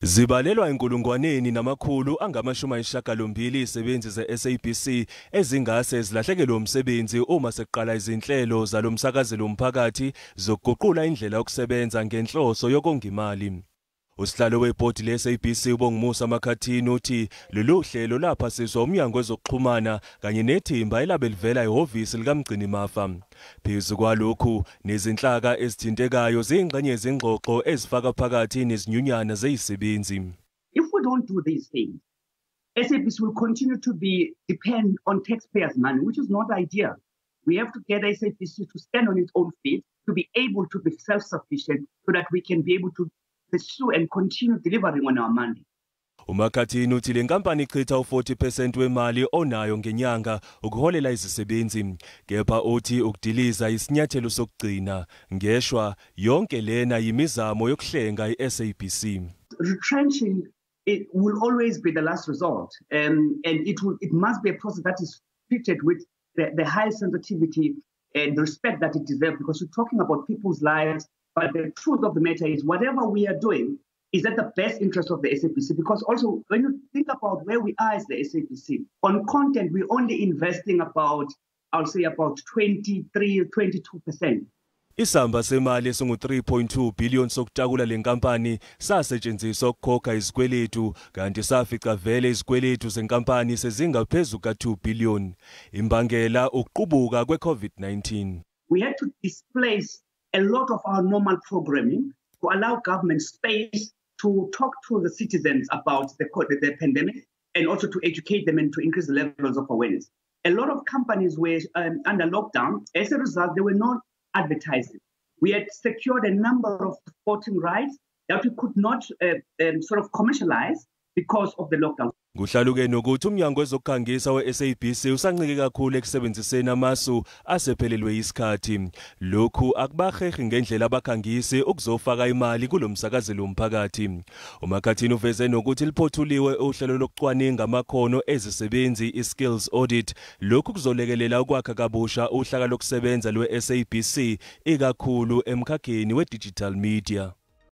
Zibalelwa enkulungwaneni namakhulu angama-82 izisebenzi ze-SABC ezingase zilahlekelwe umsebenzi uma sekuqala izinhlelo zalomsakazelo womphakathi zokuguqula indlela yokusebenza ngenhloso yokonga imali. Usihlalo webhodi le-SABC uBongumusa Makhathini uthi lolu hlelo laphasiswa umnyango wezokuxhumana kanye nethimba elabe livela ehhovisi likamgcinimafa. Phezu kwalokhu nezinhlaka ezithintekayo ziyingxenye yezingxoxo ezifaka phakathi nezinyunyana zezisebenzi. If we don't do these things, SABC will continue to be depend on taxpayers' money, which is not ideal. We have to get SABC to stand on its own feet, to be able to be self-sufficient so that we can be able to pursue and continue delivering on our mandate. UMakhathini uthi le nkampani ichitha u-40% wemali onayo ngenyanga ukuholela izisebenzi, kepha uthi ukudiliza isinyathelo sokugcina. Ngeshwa yonke lena yimizamo yokuhlenga i-SABC. Retrenching, it will always be the last resort, and it must be a process that is treated with the highest sensitivity and the respect that it deserves, because we're talking about people's lives. But the truth of the matter is, whatever we are doing is at the best interest of the SABC, because also when you think about where we are as the SABC, on content, we're only investing about, I'll say about 23, 22%. Isamba semali esingu-3.2 billion sokutakula lenkampani sasetshenziswa ukukhokha izikweletu, kanti safica vele izikweletu zenkampani sezingaphezu ka-2 billion. Imbangela ukuqubuka kwe-COVID-19. We had to displace a lot of our normal programming to allow government space to talk to the citizens about the pandemic and also to educate them and to increase the levels of awareness. A lot of companies were under lockdown. As a result, they were not advertising. We had secured a number of sporting rights that we could not sort of commercialize because of the lockdown. Kuhlaluke nokuthi umnyango wezokukhangisa we-SABC usancike kakhulu ekusebenziseni amasu asephelelwe isikhathi. Lokhu akubahehi ngendlela abakhangisi ukuzofaka imali kulomsakazelo womphakathi. UMakhathini uveze nokuthi liphothuliwe uhlelo lokucwaninga amakhono ezisebenzi, i-skills audit. Lokhu kuzolekelela ukwakha kabusha uhlaka lokusebenza lwe-SABC, ikakhulu emkhakheni we-digital media.